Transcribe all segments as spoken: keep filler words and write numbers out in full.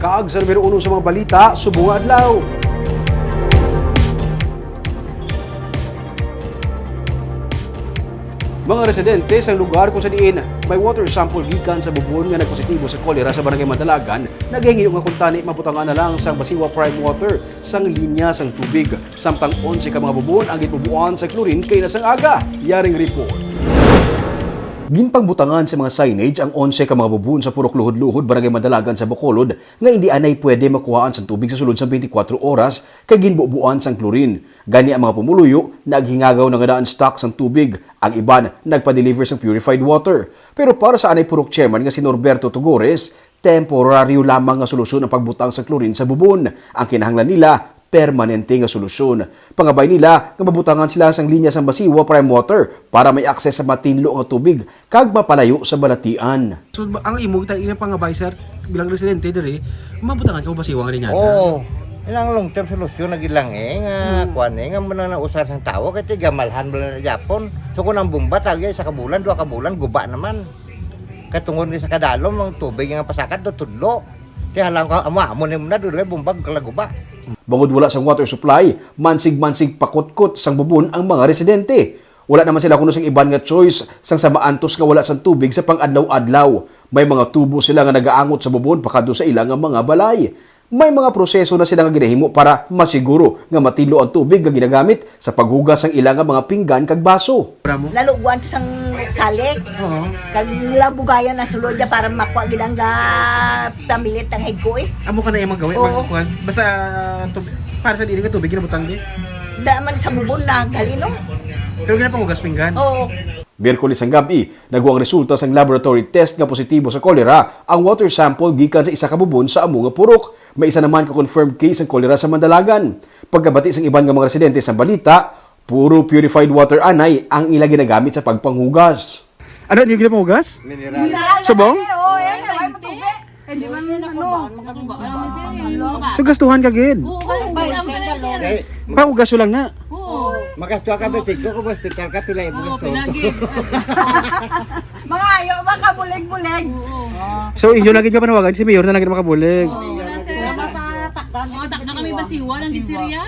Kag sa numero uno sa mga balita subong nga adlaw. Mga residente sang lugar kung sa diin may water sample gikan sa bubon nga nagpositibo sa kolera sa Barangay Mandalagan nagahingyo nga kuntani mabutangan na lang sang Basiwa Prime Water sang linya sang tubig, samtang onse ka mga bubon ang ginbubuan sa chlorine kay na sang aga. Yaring report. Ginpangbutangan sa mga signage ang onse ka mga bubon sa Purok Luhod-Luhod, Barangay Mandalagan sa Bacolod, nga indi anay pwede makuhaan sang tubig sa sulod sang twenty-four oras kay ginbubuan sang chlorine. Gani ang mga pumuluyo naghingagaw na nga daan stock sang tubig, ang iban nagpa-deliver sang purified water. Pero para sa anay purok chairman nga si Norberto Tugores, temporaryo lamang nga solusyon ang pagbutang sa chlorine sa bubon. Ang kinahanglan nila, permanente nga solusyon. Pangabay nila nga mabutangan sila sang linya sang Basiwa Prime Water para may access sa matinlo nga tubig kag mapalayo sa balatian. So, ba- ang imo kita ina pangabay, sir, bilang residente diri, mabutangan ka mo Basiwa nga linyada? Oo. Ilang long term solusyon na gid lang eh, nga Hmm. kuan eh, nga muna na usar sang tawo, kay tigamalhan mo lang na gyapon. So kung ang bomba, tawag sa kabulan, dua kabulan, guba naman. Katungod ni sa kadalom, ang tubig nga pasakat do tudlo. Ti halang ka, amo-amo ni mo na, dugay bomba, kalaguba. Bangod wala sang water supply, mansig-mansig pakutkot sang bubon ang mga residente. Wala naman sila kuno sing iban nga choice sang sama antos nga wala sang tubig sa pang-adlaw-adlaw. May mga tubo sila nga nagaangot sa bubon pakadto sa ila nga mga balay. May mga proseso na sila nga ginahimo para masiguro nga matinlo ang tubig nga ginagamit sa paghugas sang ila nga mga pinggan kag baso. Lalo guwan to sang salik. Oo. Kag labugayan ang sulod niya para makuha gid ang ga-, pamilit ang higko eh. Amo ka na yung magawi, Oo. Magkuhan. Basta tub- para sa dili nga tubig ginabutang di. Da man sa bubon na gali, no? Pero ginapangugas pinggan. Oo. Miyerkules sang gab-i, nakuha ang resulta sang laboratory test nga positibo sa kolera ang water sample gikan sa isa ka bubon sa amo nga purok. May isa naman ka confirmed case sang kolera sa Mandalagan. Pagkabati sang iban nga mga residente sa balita, puro purified water anay ang ila ginagamit sa pagpanghugas. Ano, ano yung ginapangugas? Mineral. Subong? Oo, yan, ay, may tubig. Eh, di man, ano. So, gastuhan ka gid? Oo, kasi sila, wala na, sir. Eh, Pahugas mo lang na. Oo. Magasto ka ba, Chico? Kung hospital ka, pila yung Oo, magasto? Pila gid. Mga ayo, makabulig-bulig. Oo. So, inyo lagi ka panawagan, si Mayor na lagi makabulig. Oo, wala, sir. Mga takda kami Basiwa lang gid, sir, ya.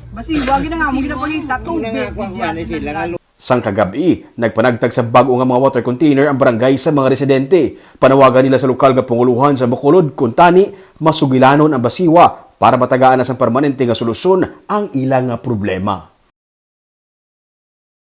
Basiwa, gid na nga mo, gid na pangita, Una tubig, nga, kuwan, gid kuwan, yan. Sila nga Sang kagab-i, nagpanagtag sa bag-o nga mga water container ang barangay sa mga residente. Panawagan nila sa lokal nga panguluhan sa Bacolod, kuntani masugilanon ang Basiwa para matagaan na sang permanente nga solusyon ang ila nga problema.